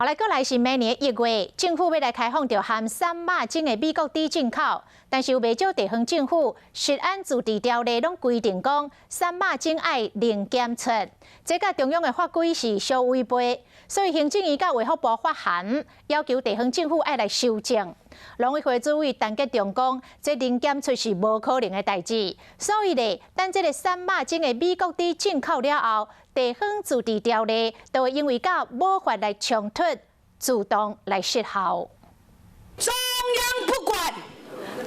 後來閣來是明年1月，政府欲來開放著含瘦肉精的美國豬進口，但是有袂少地方政府食安自治條例攏規定講，瘦肉精愛零檢出，這佮中央的法規是相違背，所以行政院佮衛福部發函，要求地方政府愛來修正。農委會主委陳吉仲講，這零檢出是無可能的代誌，所以咧，等這个瘦肉精的美國豬進口了後，地方自治條例就會因為佮母法來衝突，自動來失效。中央不管，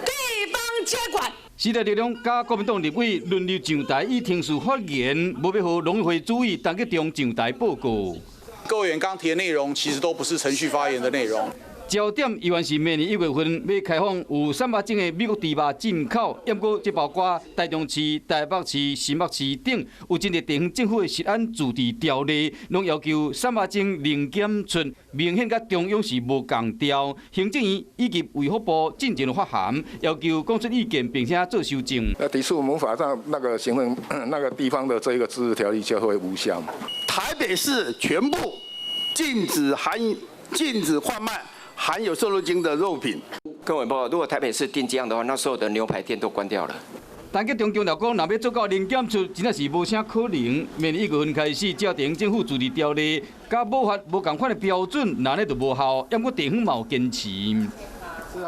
地方接管。時代力量佮國民黨立委輪流上台以程序發言，無欲予農委會主委陳吉仲上台報告。各委員剛提的內容，其實都不是程序發言的內容。焦點依然是明年1月份欲開放有瘦肉精的美國豬肉進口，毋過這包括台中市、台北市、新北市等，有真濟地方政府的食安自治條例，攏要求瘦肉精零檢出，明顯佮中央是無仝調。行政院以及衛福部進前發函，要求講出意見，並且做修正。那抵觸母法上那個行政那個地方的這個自治條例就會無效。台北市全部禁止販賣含有瘦肉精的肉品。各位報告，如果台北市定這樣的話，那所有的牛排店都關掉了。陳吉仲強調講，若欲做到零檢出，真正是無啥可能。明年1月份開始，照地方政府自治條例，佮母法無仝款的標準，那呢就無效。毋過地方嘛有堅持。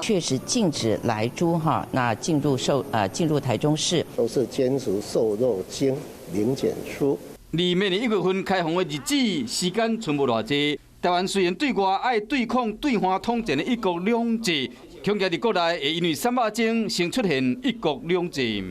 確實禁止萊豬哈，那進入台中市，都是堅持瘦肉精零檢出。離明年1月份開放的日子時間賰無偌濟。台灣雖然對外愛對抗對岸統戰的一國兩制，恐驚佇國內會因為瘦肉精先出現一國兩制。